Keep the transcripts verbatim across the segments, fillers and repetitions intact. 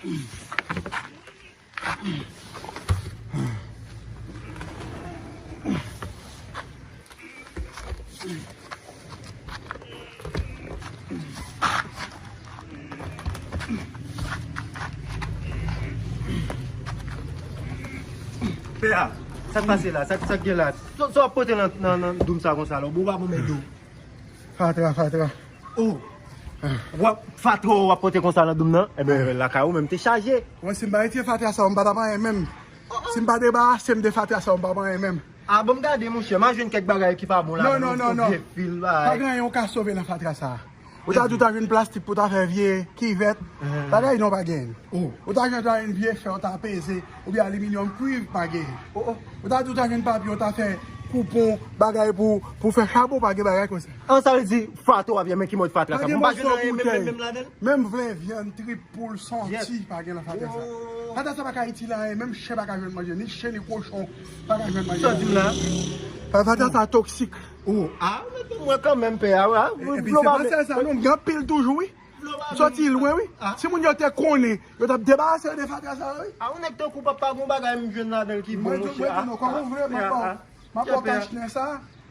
Pè a, sa k pase la? Sa, sa k gen la? Sa, sa w ap pote nan, nan, nan doum sa konsa la? Ou pa bon mèt dou. Fatra, fatra. Oh. W ap fatra w ap pote konsa nan doum nan? Ebyen, lakay ou menm te chaje. Mwen, si m pa retire fatra sa, m pa t ap anyen menm. Si m pa debarase m de fatra sa, m pa t ap anyen menm. A, ban m gade, monchè, m a jwenn kèk bagay ki pa bon la. Non, non, non, non. Vye fil, bagay. Pa gen anyen ou ka sove nan fatra sa. Ou ta di ou ta jwenn plastik pou ta fè vye kivèt. Bagay non pa gen. Ou ta jwenn ta jwenn vye fè, ou ta peze, oubyen aliminyòm, kwiv pa gen. Ou ta di ou ta jwenn papye, ou ta fè koupon, bagay pou, pou fè chabon, pa gen bagay konsa. An, sa vle di fatra w ap ye, men ki mòd fatra sa? Pa gen mòso boutèy. Menm vle vyann, trip, poul, sòti, pa gen nan fatra sa. Fatra sa pa ka itil anyen, menm chen pa ka jwenn manje, ni chen, ni kochon pa ka jwenn manje. Sa w di m la? Fatra sa toksik. Oh, a, ou mete mwen kanmenm, pè a, a. Epi se pa sèl sa, non, m gen anpil toujou, wi. M sòti lwen, wi. Si moun yo te konnen, yo t ap debarase yo de fatra sa yo, wi. A, yon nèg tankou papa, gon bagay m jwenn ladan l ki bon, monchè. Mwen di nou, kòman w vle, m ap ba w, m ap ba w kachnen sa,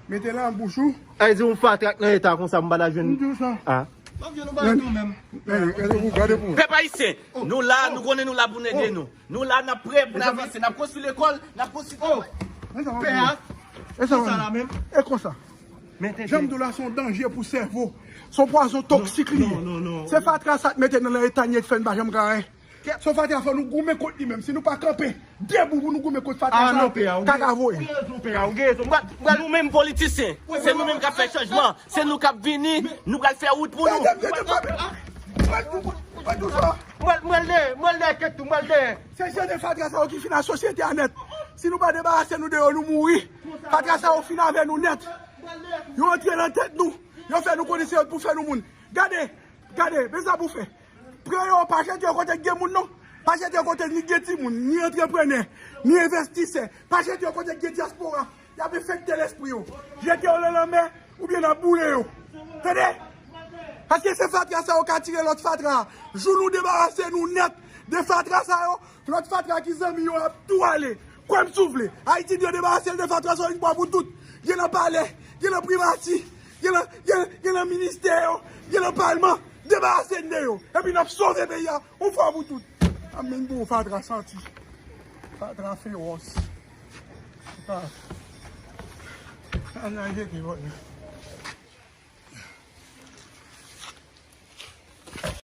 mete l nan bouch ou. Ay, di yon fatra k nan eta konsa, m pa ta jwenn. M di w sa. M ap jwenn yon bagay kanmenm. Gade pou, gade pou. Pèp ayisyen, nou la, nou konnen nou la pou n ede nou. Nou la, n ap prè pou n avanse, n ap konstwi lekòl, n ap konstwi travay. Pè a, e sa la menm? E konsa. Jan m di w la, se yon danje pou sèvo. Se yon pwazon toksik li ye. Se fatra sa k mete nou nan eta n ye k fè n pa janm ka anyen. Se yon fatra, fò nou goumen kont li menm. Si nou pa kanpe debou pou nou goumen kont fatra sa, kaka voye. Nou menm politisyen, se nou menm k ap fè chanjman. Se nou k ap vini, nou pral fè wout pou nou. Mwen, mwen dèyè, mwen dèyè kèt tou, mwen dèyè. Se jan de fatra sa yo ki fin ak sosyete a nèt. Si nou pa debarase nou de yo, nou mouri. Fatra sa yo fin avè nou nèt. Yo antre nan tèt nou. Yo fè nou konnen se yo k pou fè nou moun. Gade, gade, men sa pou fè. Pran yo, pa jete yo kote k gen moun non. Pa jete yo kote ni gen timoun, ni antreprenè, ni envestisè. Pa jete yo kote k gen dyaspora. Y ap enfekte lespri yo. Jete yo nan lanmè oubyen n ap boule yo. Tande? Paske se fatra sa yo ka tire lòt fatra. Jou nou debarase nou nèt de fatra sa yo, lòt fatra ki zanmi yo ap tou ale. Kwè m si w vle. Ayiti dwe debarase l de fatra sa yo yon fwa pou tout. Gen nan palè, gen nan primati, gen nan, gen, gen nan ministè yo, gen nan palman. Debarase n de yo. Epi n ap sove peyi a yon fwa pou tout. Amèn pou fatra santi. Fatra fewòs. Ah. Ann al jete bò yo.